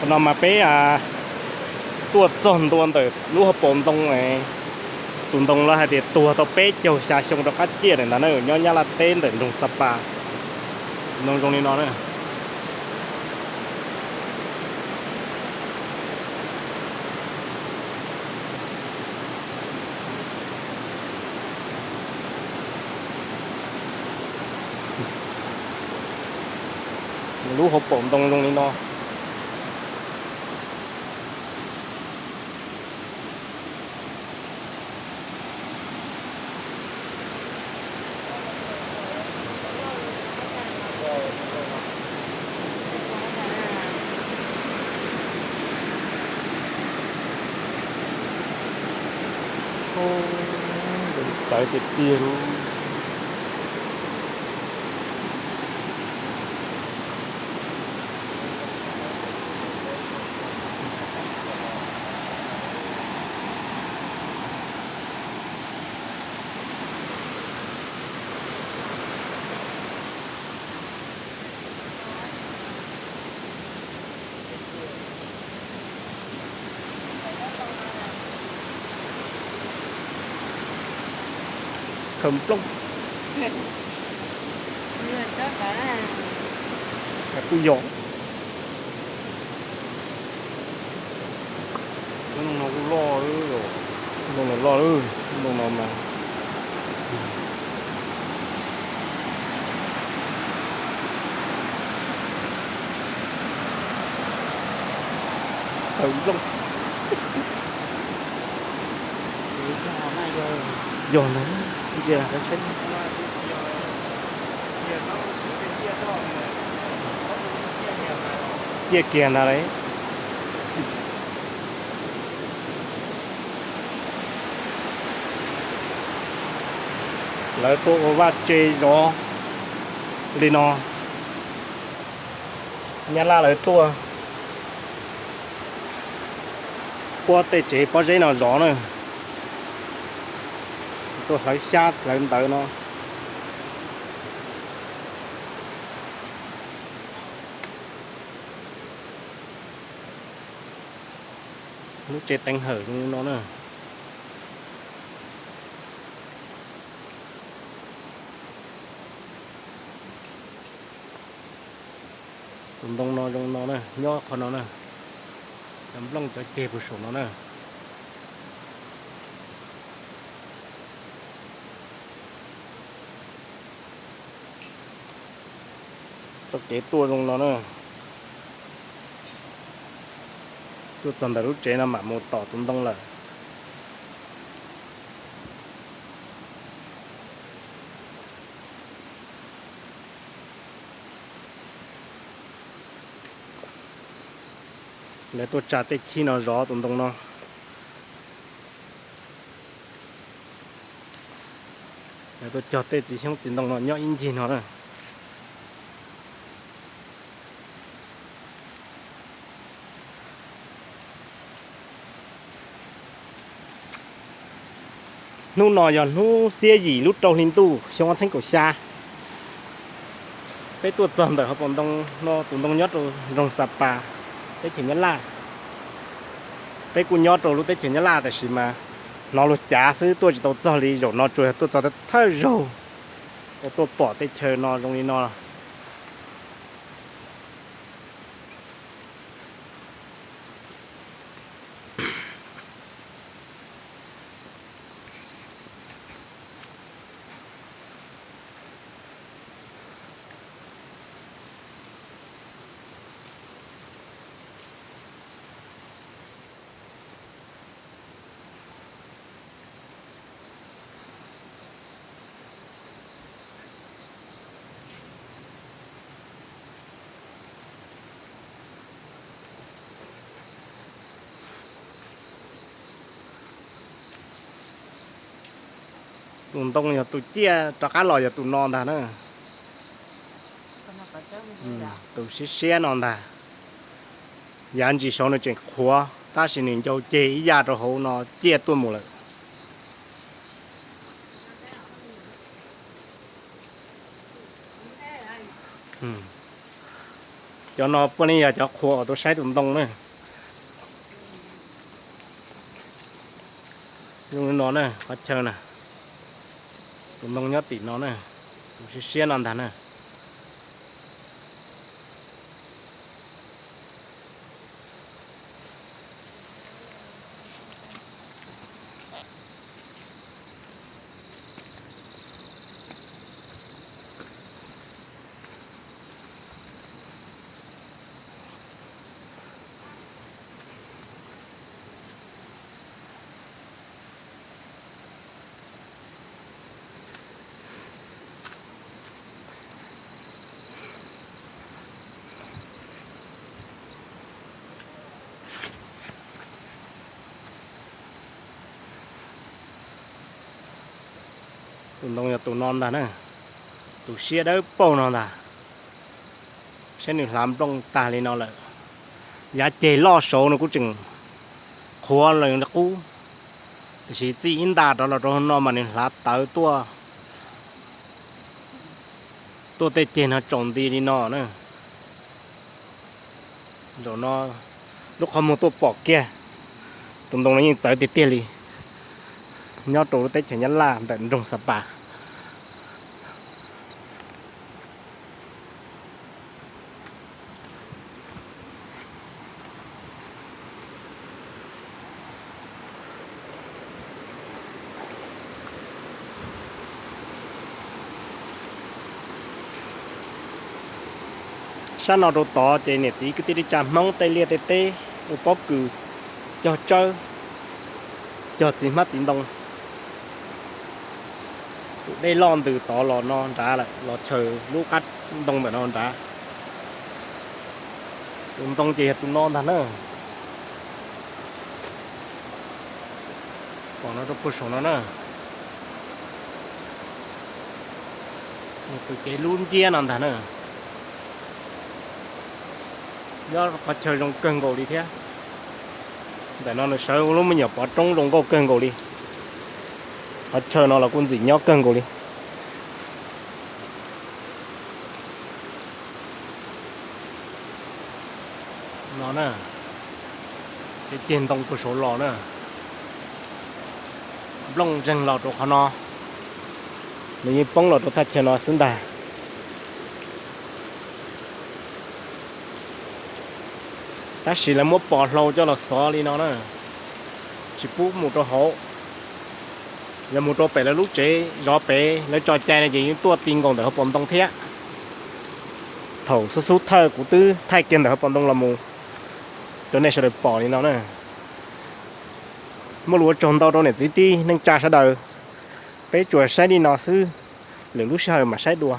Qhov no mas peb tuaj txog ntua ntawm lub hauv paus ntoo, tus ntoo lawv hais tias tuag tau peb caug xya xyoo rov qab ciaj ntawm ntawd na, nyob Nyab Laj teb ntawm nroog Xa Pas. Ntoo zoo li no na. Lub hauv paus ntoo zoo li no. Txawv tiag tiag li. Khaws nplooj. Kuj yog. Lub no kuj loj, lub no loj, lub no mas khaws nplooj. Yog na, ntsia saib. Ciaj kiag ntag lauj. Lawv tuaj ua vaj tse zov li no. Nyab Laj lawv tuaj puab tej tsev pob zeb no zov na. Tuaj hlawv xyab hlawv ntawv no. Lub tsev teev hawm zoo li no na. Tus ntoo no zoo no na, nyob qhov no na. Cov nplooj cov ceg puag saum no na. Txoj kev tuaj zoo no na. Tuaj txog ntawm lub tsev no mam mus tom tus ntoo lawm. Lawv tuaj tsa tej khib no zov tus ntoo no. Lawv tuaj cog tej txiv xyoob txiv ntoo no nyob ib ncig no na. Hnub no yog hnub xiab yim lub rau hli ntuj xyoo ob txhiab kaum xya. Peb tuaj txog ntawm hauv paus ntoo no, tus ntoo nyob rau nroog Xa Pas, teb chaws Nyab Laj. Peb kuj nyob rau lub teb chaws Nyab Laj tab sis mas hnov luag cav xwb tuaj tsis tau txog li, zaum no tsuas yog tuaj txog thawj zaug uas tuaj pom tej chaw no zoo li no. Tus ntoo yog tus ciaj rov qab los yog tus no ntag na. Tus siab siab no ntag. Yav ntsis saud nws tseem qhuav tab sis nws ncau ceg ib yam rau hauv no ciaj tuaj mus lawm. Cov no puav leej yog cov qhua uas tuaj saib tus ntoo na. Zoo li no na, qhov chaw na. Tus ntoo nyob tim no na, tus siab siab no ntag na. Tus ntoo yog tus no ntag na, tus siab dawb paug no ntag. Saib nws hlav nplooj tag li no lawm. Yav ceg loj saud nws kuj tseem qhuav li qub, tiam sis txij ib nta rov los rau no mas nws hlav tawv tuaj, tuaj tej ceg no tsaus nti li no na. Zaum no lub qhov muag tuaj pom kiag, tus ntoo no yeej txawv tiag tiag li, nyob rau lub teb chaws Nyab Laj ntawm nroog Xa Pas. Sab no rau tod ces niam txiv kwv tij neej tsa Hmoob tej liaj tej teb ua pob kws, cog tsawb, cog txiv hmab txiv ntoo. Tus dej loj ntws tod los no nrad lawm, los chaws lub qab ntoo ntawm no nrad. Tus ntoo ces yog tus no ntag na. Pom no rau puag saum no na. Tus kev lub nciab no ntag na. Nyob qhov chaw zoo kawg nkaus li thiab. Ntawm no nws sawv lub me nyuam pov roob zoo nkauj kawg nkaus li. Qhov chaw no los kuj ntxim nyob kawg nkaus li. No na, ceg ntoo puag saud los na. Nplooj zeeg los rau qhov no, nws yeej poob los rau thaj chaw no xwb ntag. Tab sis lawv muab pos hlau coj los xov li no na, tsis pub mus rau hauv. Yog mus rau pem lawv lub tsev zov pem lawv tso cai no ces yeej tuaj ti nkaus ntawm hauv paus ntoo thiab. Thaum xub xub thawj kuv twb thaij kiag ntawm hauv paus ntoo los mus rau nej sawv daws pom li no na. Muaj lus ua tsaug ntau rau niam txiv tij neej tsa sawv daws. Peb tsuas saib li no xwb, lwm lub sij hawm mam saib dua.